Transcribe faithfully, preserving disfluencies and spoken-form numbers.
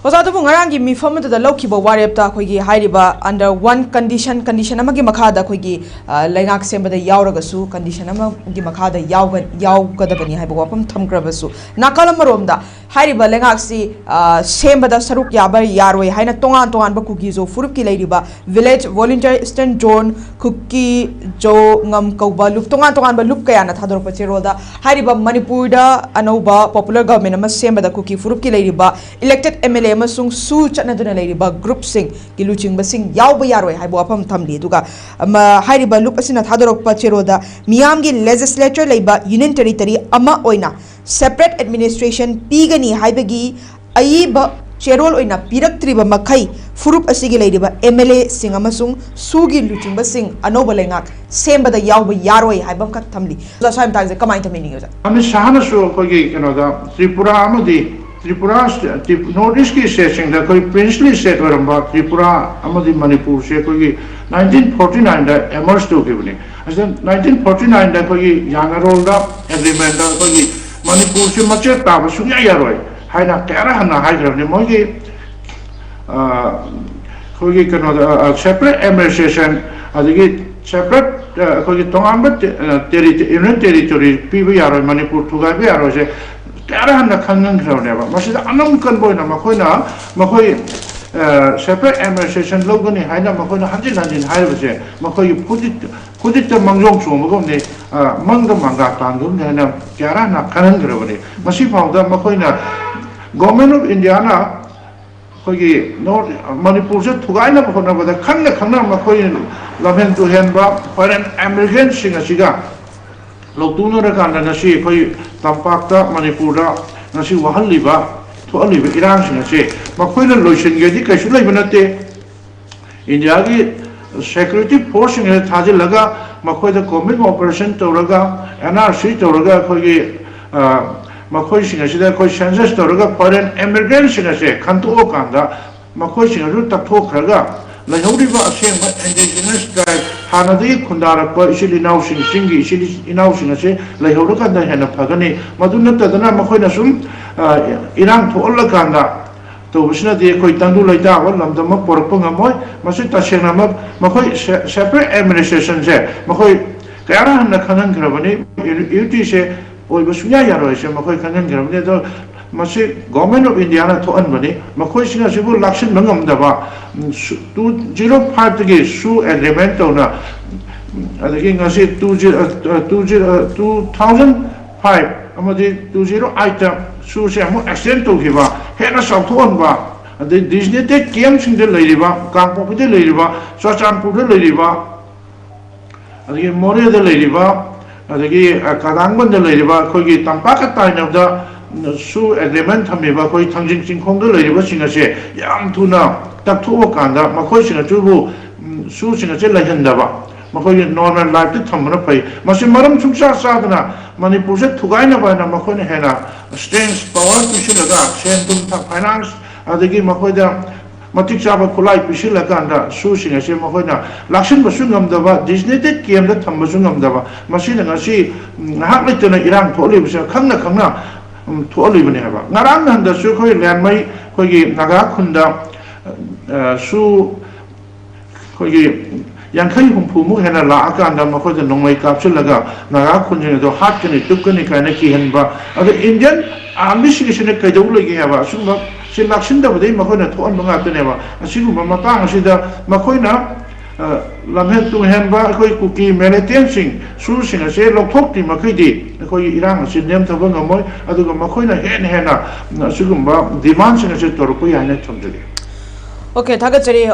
ꯑꯣꯖꯥ, ꯑꯗꯨꯕꯨ ꯉꯔꯥꯡꯒꯤ ꯃꯤꯐꯝ ꯑꯗꯨꯗ ꯂꯧꯈꯤꯕ ꯋꯥꯔꯦꯞꯇ ꯑꯩꯈꯣꯏꯒꯤ ꯍꯥꯏꯔꯤꯕ under one condition, condition ꯑꯃꯒꯤ ꯃꯈꯥꯗ ꯑꯩꯈꯣꯏꯒꯤ, ꯑ, ꯂꯩꯉꯥꯛ ꯁꯦꯝꯕꯗ ꯌꯥꯎꯔꯒꯁꯨ condition ꯑꯃꯒꯤ ꯃꯈꯥꯗ ꯌꯥꯎꯒ-, ꯌꯥꯎꯒꯗꯕꯅꯤ ꯍꯥꯏꯕ ꯋꯥꯐꯝ ꯊꯝꯈ꯭ꯔꯕꯁꯨ, ꯅꯥꯀꯜ ꯑꯃꯔꯣꯝꯗ ꯍꯥꯏꯔꯤꯕ ꯂꯩꯉꯥꯛꯁꯤ, ꯑ, ꯁꯦꯝꯕꯗ ꯁꯔꯨꯛ ꯌꯥꯕ ꯌꯥꯔꯣꯏ ꯍꯥꯏꯅ ꯇꯣꯉꯥꯟ ꯇꯣꯉꯥꯟꯕ ꯀꯨꯀꯤꯖꯣ ꯐꯨꯔꯨꯞꯀꯤ ꯂꯩꯔꯤꯕ Village Volunteer Eastern Zone, ꯀꯨꯀꯤ, ꯖꯣ, ꯉꯝ ꯀꯧꯕ ꯂꯨꯞ, ꯇꯣꯉꯥꯟ ꯇꯣꯉꯥꯟꯕ ꯂꯨꯞ ꯀꯌꯥꯅ ꯊꯥꯗꯣꯔꯛꯄ ꯆꯦꯔꯣꯜꯗ ꯍꯥꯏꯔꯤꯕ ꯃꯅꯤꯄꯨꯔꯗ ꯑꯅꯧꯕ popular government ꯑꯃ ꯁꯦꯝꯕꯗ ꯀꯨꯀꯤ ꯐꯨꯔꯨꯞꯀꯤ ꯂꯩꯔꯤꯕ elected M L A ꯑꯃꯁꯨꯡ ꯁꯨ ꯆꯠꯅꯗꯨꯅ ꯂꯩꯔꯤꯕ groupꯁꯤꯡꯒꯤ ꯂꯨꯆꯤꯡꯕꯁꯤꯡ ꯌꯥꯎꯕ ꯌꯥꯔꯣꯏ ꯍꯥꯏꯕ ꯋꯥꯐꯝ ꯊꯝꯂꯤ꯫ ꯑꯗꯨꯒ, ꯑꯃ, ꯍꯥꯏꯔꯤꯕ ꯂꯨꯞ ꯑꯁꯤꯅ ꯊꯥꯗꯣꯔꯛꯄ ꯆꯦꯔꯣꯜꯗ ꯃꯤꯌꯥꯝꯒꯤ legislature ꯂꯩꯕ union territory ꯑꯃ ꯑꯣꯏꯅ separate administration ꯄꯤꯒꯅꯤ ꯍꯥꯏꯕꯒꯤ ꯑꯏꯕ ꯆꯦꯔꯣꯜ ꯑꯣꯏꯅ ꯄꯤꯔꯛꯇ꯭ꯔꯤꯕ ꯃꯈꯩ ꯐꯨꯔꯨꯞ ꯑꯁꯤꯒꯤ ꯂꯩꯔꯤꯕ M L Aꯁꯤꯡ ꯑꯃꯁꯨꯡ ꯁꯨꯒꯤ ꯂꯨꯆꯤꯡꯕꯁꯤꯡ ꯑꯅꯧꯕ ꯂꯩꯉꯥꯛ ꯁꯦꯝꯕꯗ ꯌꯥꯎꯕ ꯌꯥꯔꯣꯏ ꯍꯥꯏꯕ ꯑꯃꯈꯛ ꯊꯝꯂꯤ꯫ ꯑꯣꯖꯥ, ꯁ꯭ꯋꯥꯏ ꯃꯇꯥꯡꯁꯦ ꯀꯃꯥꯏꯅ ꯊꯝꯕꯤꯅꯤꯡꯉꯤ, ꯑꯣꯖꯥ? ꯑꯃꯤꯠ ꯁꯥꯍꯅꯁꯨ ꯑꯩꯈꯣꯏꯒꯤ ꯀꯩꯅꯣꯗ ꯇ꯭ꯔꯤꯄꯨꯔꯥ ꯑꯃꯗꯤ ꯇ꯭ꯔꯤꯄꯨꯔꯥ ꯁ꯭ꯇꯦ-, ꯇ꯭ꯔꯤꯞ-, North Eastꯀꯤ stateꯁꯤꯡꯗ ꯑꯩꯈꯣꯏ princely state ꯑꯣꯏꯔꯝꯕ ꯇ꯭ꯔꯤꯄꯨꯔꯥ ꯑꯃꯗꯤ ꯃꯅꯤꯄꯨꯔꯁꯦ ꯑꯩꯈꯣꯏꯒꯤ nineteen forty nineꯗ emerge ꯇꯧꯈꯤꯕꯅꯤ꯫ ꯑꯁꯤꯗ nineteen forty nineꯗ ꯑꯩꯈꯣꯏꯒꯤ ꯌꯥꯅꯔꯣꯜꯗ agreementꯗ ꯑꯩꯈꯣꯏꯒꯤ ꯃꯅꯤꯄꯨꯔꯁꯤ ꯃꯆꯦꯠ ꯇꯥꯕ ꯁꯨꯡꯌꯥ ꯌꯥꯔꯣꯏ ꯍꯥꯏꯅ ꯀꯌꯥꯔꯛ ꯍꯟꯅ ꯍꯥꯏꯈ꯭ꯔꯕꯅꯤ꯫ ꯃꯣꯏꯒꯤ, ꯑ, ꯑꯩꯈꯣꯏꯒꯤ ꯀꯩꯅꯣꯗ, ꯑ, separate administration ꯑꯗꯒꯤ separate, ꯑ, ꯑꯩꯈꯣꯏꯒꯤ ꯇꯣꯉꯥꯟꯕ ꯇꯦ-, ꯑ, ꯇꯦꯔꯤ-, union territory ꯄꯤꯕ ꯌꯥꯔꯣꯏ, ꯃꯅꯤꯄꯨꯔ ꯊꯨꯒꯥꯏꯕ ꯌꯥꯔꯣꯏꯁꯦ ꯀꯌꯥꯔꯛ ꯍꯟꯅ ꯈꯪꯍꯟꯈ꯭ꯔꯕꯅꯦꯕ꯫ ꯃꯁꯤꯗ ꯑꯅꯝ ꯀꯟꯕ ꯑꯣꯏꯅ ꯃꯈꯣꯏꯅ, ꯃꯈꯣꯏ, ꯑ, separate administration ꯂꯧꯒꯅꯤ ꯍꯥꯏꯅ ꯃꯈꯣꯏꯅ ꯍꯟꯖꯤꯟ ꯍꯟꯖꯤꯟ ꯍꯥꯏꯔꯤꯕꯁꯦ ꯃꯈꯣꯏꯒꯤ ꯐꯨꯗꯤꯠ-, ꯐꯨꯗꯤꯠꯇ ꯃꯪꯖꯣꯡ ꯆꯣꯡꯕꯒꯨꯝꯅꯤ, ꯑ, ꯃꯪꯗ ꯃꯪꯒꯥ ꯇꯥꯟꯒꯨꯝꯅꯤ ꯍꯥꯏꯅ ꯀꯌꯥꯔꯛ ꯍꯟꯅ ꯈꯪꯍꯟꯈ꯭ꯔꯕꯅꯤ꯫ ꯃꯁꯤ ꯐꯥꯎꯗ ꯃꯈꯣꯏꯅ, Government of Indiaꯅ ꯑꯩꯈꯣꯏꯒꯤ North ꯃꯅꯤꯄꯨꯔꯁꯦ ꯊꯨꯒꯥꯏꯅꯕ ꯍꯣꯠꯅꯕꯗ ꯈꯪꯅ ꯈꯪꯅ ꯃꯈꯣꯏ ꯂꯝꯍꯦꯟ ꯇꯨꯍꯦꯟꯕ foreign emigrantꯁꯤꯡ ꯑꯁꯤꯒ ꯂꯧꯇꯨꯅꯔꯀꯥꯟꯗ ꯉꯁꯤ ꯑꯩꯈꯣꯏ ꯇꯝꯄꯥꯛꯇ, ꯃꯅꯤꯄꯨꯔꯗ ꯉꯁꯤ ꯋꯥꯍꯜꯂꯤꯕ, ꯊꯣꯛꯍꯜꯂꯤꯕ ꯏꯔꯥꯡꯁꯤꯡ ꯑꯁꯤ ꯃꯈꯣꯏꯅ ꯂꯣꯏꯁꯤꯟꯒꯦꯗꯤ ꯀꯩꯁꯨ ꯂꯩꯕ ꯅꯠꯇꯦ꯫ ꯏꯟꯗꯤꯌꯥꯒꯤ security forceꯁꯤꯡ ꯑꯁꯤ ꯊꯥꯖꯤꯜꯂꯒ ꯃꯈꯣꯏꯗ combing operation ꯇꯧꯔꯒ, N R C ꯇꯧꯔꯒ ꯑꯩꯈꯣꯏꯒꯤ, ꯑ, ꯃꯈꯣꯏꯁꯤꯡ ꯑꯁꯤꯗ ꯑꯩꯈꯣꯏ census ꯇꯧꯔꯒ foreign emigrantꯁꯤꯡ ꯑꯁꯦ ꯈꯟꯗꯣꯛꯑꯀꯥꯟꯗ ꯃꯈꯣꯏꯁꯤꯡ ꯑꯗꯨ ꯇꯛꯊꯣꯛꯈ꯭ꯔꯒ ꯂꯩꯍꯧꯔꯤꯕ ꯑꯁꯦꯡꯕ indigenous tribe, ꯍꯥꯟꯅꯗꯒꯤ ꯈꯨꯟꯗꯥꯔꯛꯄ ꯏꯆꯤꯜ ꯏꯅꯥꯎꯁꯤꯡ, ꯆꯤꯡꯒꯤ ꯏꯆꯤꯜ ꯏꯅꯥꯎꯁꯤꯡ ꯑꯁꯤ ꯂꯩꯍꯧꯔꯀꯥꯟꯗ ꯍꯦꯟꯅ ꯐꯒꯅꯤ꯫ ꯃꯗꯨ ꯅꯠꯇꯗꯅ ꯃꯈꯣꯏꯅ ꯁꯨꯝ, ꯑ, ꯏꯔꯥꯡ ꯊꯣꯛꯍꯜꯂꯀꯥꯟꯗ ꯇꯧꯕꯁꯤꯅꯗꯤ ꯑꯩꯈꯣꯏ ꯇꯪꯗꯨ ꯂꯩꯇꯥꯕ ꯂꯝꯗꯝ ꯑꯃ ꯄꯨꯔꯛꯄ ꯉꯝꯃꯣꯏ꯫ ꯃꯁꯤ ꯇꯁꯦꯡꯅꯃꯛ ꯃꯈꯣꯏ ꯁꯦ-, separate administration ꯁꯦ ꯃꯈꯣꯏ ꯀꯌꯥꯔꯛ ꯍꯟꯅ ꯈꯪꯍꯟꯈ꯭ꯔꯕꯅꯤ꯫ ꯌꯨ-, ꯌꯨꯅꯤꯇꯤꯁꯦ ꯑꯣꯏꯕ ꯁꯨꯡꯌꯥ ꯌꯥꯔꯣꯏ ꯍꯥꯏꯁꯦ ꯃꯈꯣꯏ ꯈꯪꯍꯟꯈ꯭ꯔꯕꯅꯤ꯫ ꯑꯗꯣ ꯃꯁꯤ Government of India ꯅ ꯊꯣꯛꯍꯟꯕꯅꯤ꯫ ꯃꯈꯣꯏꯁꯤꯡ ꯑꯁꯤꯕꯨ ꯂꯥꯛꯁꯤꯟꯕ ꯉꯝꯗꯕ, ꯎꯝ, ꯁꯨ-, two zero five ꯇꯒꯤ ꯁꯨ agreement ꯇꯧꯅ, ꯎꯝ, ꯑꯗꯒꯤ ꯉꯁꯤ two zero, ꯑ, two zero, ꯑ, two thousand five ꯑꯃꯗꯤ two zero eight ꯇ ꯁꯨꯁꯦ ꯑꯃꯨꯛ extend ꯇꯧꯈꯤꯕ, ꯍꯦꯟꯅ ꯆꯥꯎꯊꯣꯛꯍꯟꯕ, ꯑꯗꯩ designated camp ꯁꯤꯡꯗ ꯂꯩꯔꯤꯕ, ꯀꯥꯡꯄꯣꯛꯄꯤꯗ ꯂꯩꯔꯤꯕ, ꯆꯨꯔꯆꯥꯟꯄꯨꯔꯗ ꯂꯩꯔꯤꯕ, ꯑꯗꯒꯤ ꯃꯣꯔꯦꯗ ꯂꯩꯔꯤꯕ, ꯑꯗꯒꯤ, ꯑ, ꯀꯗꯥꯡꯕꯟꯗ ꯂꯩꯔꯤꯕ, ꯑꯩꯈꯣꯏꯒꯤ ꯇꯝꯄꯥꯛꯀ ꯇꯥꯏꯅꯕꯗ, ꯎꯝ, ꯁꯨ agreement ꯊꯝꯃꯤꯕ ꯑꯩꯈꯣꯏ ꯊꯥꯡꯖꯤꯡ ꯆꯤꯡꯈꯣꯡꯗ ꯂꯩꯔꯤꯕꯁꯤꯡ ꯑꯁꯦ ꯌꯥꯝ ꯊꯨꯅ ꯇꯛꯊꯣꯛꯑꯀꯥꯟꯗ ꯃꯈꯣꯏꯁꯤꯡ ꯑꯁꯤꯕꯨ, ꯎꯝ, ꯁꯨꯁꯤꯡ ꯑꯁꯦ ꯂꯩꯍꯟꯗꯕ, ꯃꯈꯣꯏꯒꯤ normal life ꯇ ꯊꯝꯕꯅ ꯐꯩ꯫ ꯃꯁꯤ ꯃꯔꯝ ꯁꯨꯡꯆꯥ ꯆꯥꯗꯅ ꯃꯅꯤꯄꯨꯔꯁꯦ ꯊꯨꯒꯥꯏꯅꯕ ꯍꯥꯏꯅ ꯃꯈꯣꯏꯅ ꯍꯦꯟꯅ strength, power ꯄꯤꯁꯤꯜꯂꯒ, ꯁꯦꯟ ꯊꯨꯝ, finance, ꯑꯗꯒꯤ ꯃꯈꯣꯏꯗ ꯃꯇꯤꯛ ꯆꯥꯕ ꯈꯨꯠꯂꯥꯏ ꯄꯤꯁꯤꯜꯂꯀꯥꯟꯗ ꯁꯨꯁꯤꯡ ꯑꯁꯦ ꯃꯈꯣꯏꯅ ꯂꯥꯛꯁꯤꯟꯕꯁꯨ ꯉꯝꯗꯕ, designated camp ꯇ ꯊꯝꯕꯁꯨ ꯉꯝꯗꯕ, ꯃꯁꯤꯅ ꯉꯁꯤ, ꯎꯝ, ꯉꯥꯏꯍꯥꯛ ꯂꯩꯇꯅ ꯏꯔꯥꯡ ꯊꯣꯛꯍꯜꯂꯤꯕꯁꯦ ꯈꯪꯅ ꯈꯪꯅ, ꯎꯝ, ꯊꯣꯛꯍꯜꯂꯤꯕꯅꯦ ꯍꯥꯏꯕ꯫ ꯉꯔꯥꯡ ꯅꯍꯥꯟꯗꯁꯨ ꯑꯩꯈꯣꯏ ꯂꯦꯟꯃꯩ, ꯑꯩꯈꯣꯏꯒꯤ ꯅꯥꯒꯥ ꯈꯨꯟꯗ, ꯑ, ꯁꯨ ꯑꯩꯈꯣꯏꯒꯤ ꯌꯥꯡꯈꯩ ꯍꯨꯝꯐꯨꯃꯨꯛ ꯍꯦꯟꯅ ꯂꯥꯛꯑꯀꯥꯟꯗ ꯃꯈꯣꯏꯗ ꯅꯣꯡꯃꯩ ꯀꯥꯞꯁꯤꯜꯂꯒ ꯅꯥꯒꯥ ꯈꯨꯟꯁꯤꯡ ꯑꯗꯣ ꯍꯥꯠꯀꯅꯤ, ꯇꯨꯞꯀꯅꯤ ꯀꯥꯏꯅ ꯀꯤꯍꯟꯕ꯫ ꯑꯗꯣ Indian Army ꯁꯤꯡꯁꯤꯅ ꯀꯩꯗꯧ ꯂꯩꯒꯦ ꯍꯥꯏꯕ? ꯑꯁꯤꯒꯨꯝꯕ ꯁꯤ ꯂꯥꯛꯁꯤꯟꯗꯕꯗꯒꯤ ꯃꯈꯣꯏꯅ ꯊꯣꯛꯍꯟꯕ ꯉꯥꯛꯇꯅꯦꯕ꯫ ꯑꯁꯤꯒꯨꯝꯕ ꯃꯇꯥꯡ ꯑꯁꯤꯗ ꯃꯈꯣꯏꯅ, ꯑ, ꯂꯝꯍꯦꯟ ꯇꯨꯡꯍꯦꯟꯕ ꯑꯩꯈꯣꯏ ꯀꯨꯀꯤ militant ꯁꯤꯡ, ꯁꯨꯁꯤꯡ ꯑꯁꯦ ꯂꯧꯊꯣꯛꯇ꯭ꯔꯤ ꯃꯈꯩꯗꯤ ꯑꯩꯈꯣꯏꯒꯤ ꯏꯔꯥꯡ ꯑꯁꯤ ꯅꯦꯝꯊꯕ ꯉꯝꯃꯣꯏ꯫ ꯑꯗꯨꯒ ꯃꯈꯣꯏꯅ ꯍꯦꯟꯅ ꯍꯦꯟꯅ ꯑꯁꯤꯒꯨꯝꯕ demand ꯁꯤꯡ ꯑꯁꯤ ꯇꯧꯔꯛꯄ ꯌꯥꯏ ꯍꯥꯏꯅ ꯊꯝꯖꯒꯦ꯫ ꯑꯣꯀꯦ, ꯊꯥꯒꯠꯆꯔꯤ꯫